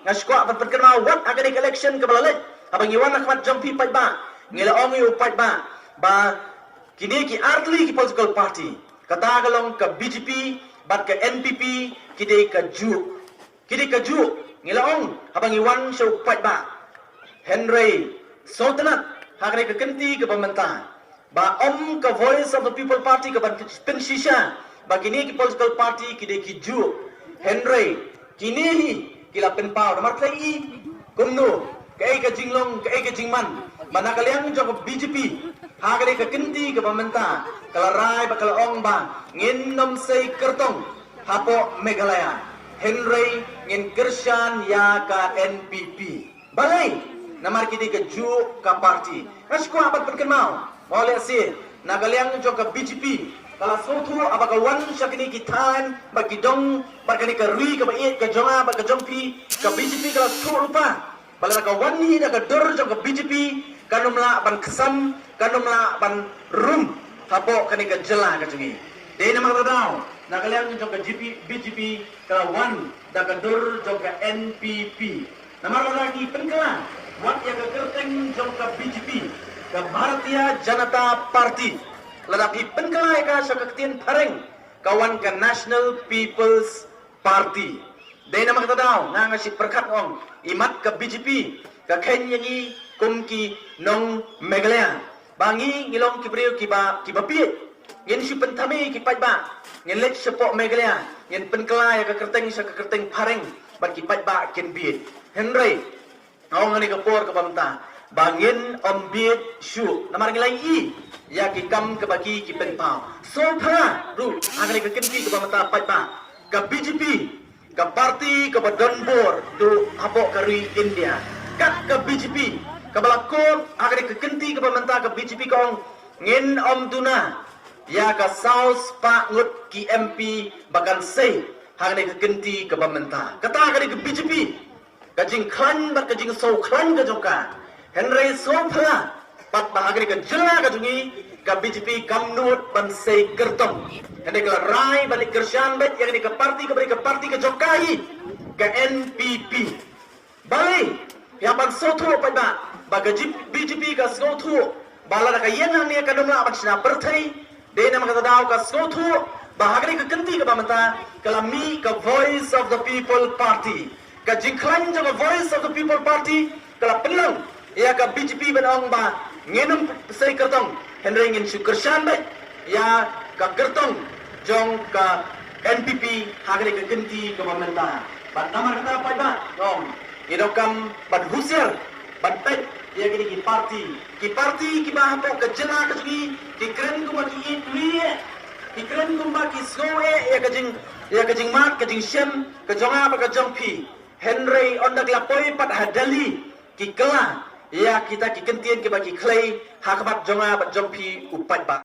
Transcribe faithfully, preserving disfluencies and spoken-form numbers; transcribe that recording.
Nga sngewkwah ban pynkynmaw wat ha kane ka election kaba la leit, haba ngi wan ha khmat jong phi paidbah, ngi la ong ïa u paidbah ba kine ki artylli ki political party, kata ka long ka B J P bad ka N P P, ki dei ka juh. Ki dei ka juh, ngi la ong haba ngi wan sha u paidbah. Hynrei sngewtynnat ha kane ka kynti kaba mynta ba ym ka Voice of the People Party ka ban pynshisha ba kine ki political party ki dei ki juh. Hynrei kine hi ki la pynpaw namar khlei i kumno, kaei ka jinglong, kaei ka jingman, ba na ka liang jong ka B J P ha kane ka kynti kaba mynta ka la rai ba ka la ong ba ngin ym sei kyrtong hapoh Meghalaya, hynrei ngin kyrshan ïa ka N P P. Balei? Namar ki dei ka juh ka party. Nga sngewkwah ban pynkynmaw, mo lehse na ka liang jong ka B J P ka la sngewthuh haba ka wan sha kine ki thaiñ bad ki dong bad kane ka ri kaba ïeit ka jong nga bad ka jong phi, ka B J P ka la sngewthuh lypa ba lada ka wan hi da ka dur jong ka B J P, kan ym lah ban ksan, kan ym lah ban rum hapoh kane ka jylla ka jong ngi. Dei namar kata daw na ka liang jong ka G P, B J P ka la wan da ka dur jong ka N P P. Namar lada ki pynkylla wat ïa ka kyrteng jong ka B J P, ka Bharatiya Janata Party, lada phi pynkylla ïa ka sha ka ktien phareng, ka wan ka National People's Party. Dei namar kata daw nga, nga shu pyrkhat ong, imat ka B J P ka kheiñ ïa ngi kum ki nong Meghalaya ba ngi, ngi long ki briew kiba, kiba bieit. Ngin shu pynthame ki paidbah, ngin leit shapoh Meghalaya, ngin pynkylla ïa ka kyrteng sha ka kyrteng phareng bad ki paidbah kin bieit. Hynrei nga ong ha kane ka por kaba mynta ba ngin ym bieit shuh namar ngi la ïohi ïa ki kam kaba ki, ki pynpaw. Sngewphylla ruh ha kane ka kynti kaba mynta paidbah, ka B J P ka party kaba don bor duh hapoh ka ri India. Kat ka B J P kaba la kut ha kane ka kynti kaba mynta, ka B J P ka ong ngin ym duna ïa ka saw spah ngut ki M P ba kan sei ha kane ka kynti kaba mynta. Kata ka dei ka B J P, ka jingkhlaiñ bad ka jingsngewkhlaiñ ka jong ka. Hynrei sngewphylla pat ba ha kane ka jylla ka jong ngi ka B J P kam nud ban sei kyrtong. Hynrei ka la rai ban leit kyrshan beit ïa kane ka party kaba dei ka party ka jong ka hi, ka N P P. Balei? Ïa ban sngewthuh paidbah ba ka G-, B J P ka sngewthuh ba lada ka ïeng hangne kan ym lah ban shna pyrthei. Dei namar kata daw ka sngewthuh ba ha kane ka kynti kaba mynta ka la mih ka Voice of the People Party. Ka jingkhlaiñ jong ka Voice of the People Party ka la pynlong ïa ka B J P ban ong ba ngin ym sei kyrtong, hynrei ngin shu kyrshan beit ïa ka kyrtong jong ka N P P ha kane ka kynti kaba mynta. Bad namar kata paidbah nga ong, ngi donkam ban husiar ban peit ïa kine ki party. Ki party kiba hapoh ka jylla ka jong ngi ki kren kumba ki ïeit, ki kren kumba ki sngew eh ïa ka jing, ïa ka jingmad ka jingshem ka jong nga bad ka jong phi. Hynrei ynda ki la poi pat ha Delhi ki kylla ïa kita ki kyntien kiba ki khlei ha khmat jong nga bad jong phi u paidbah.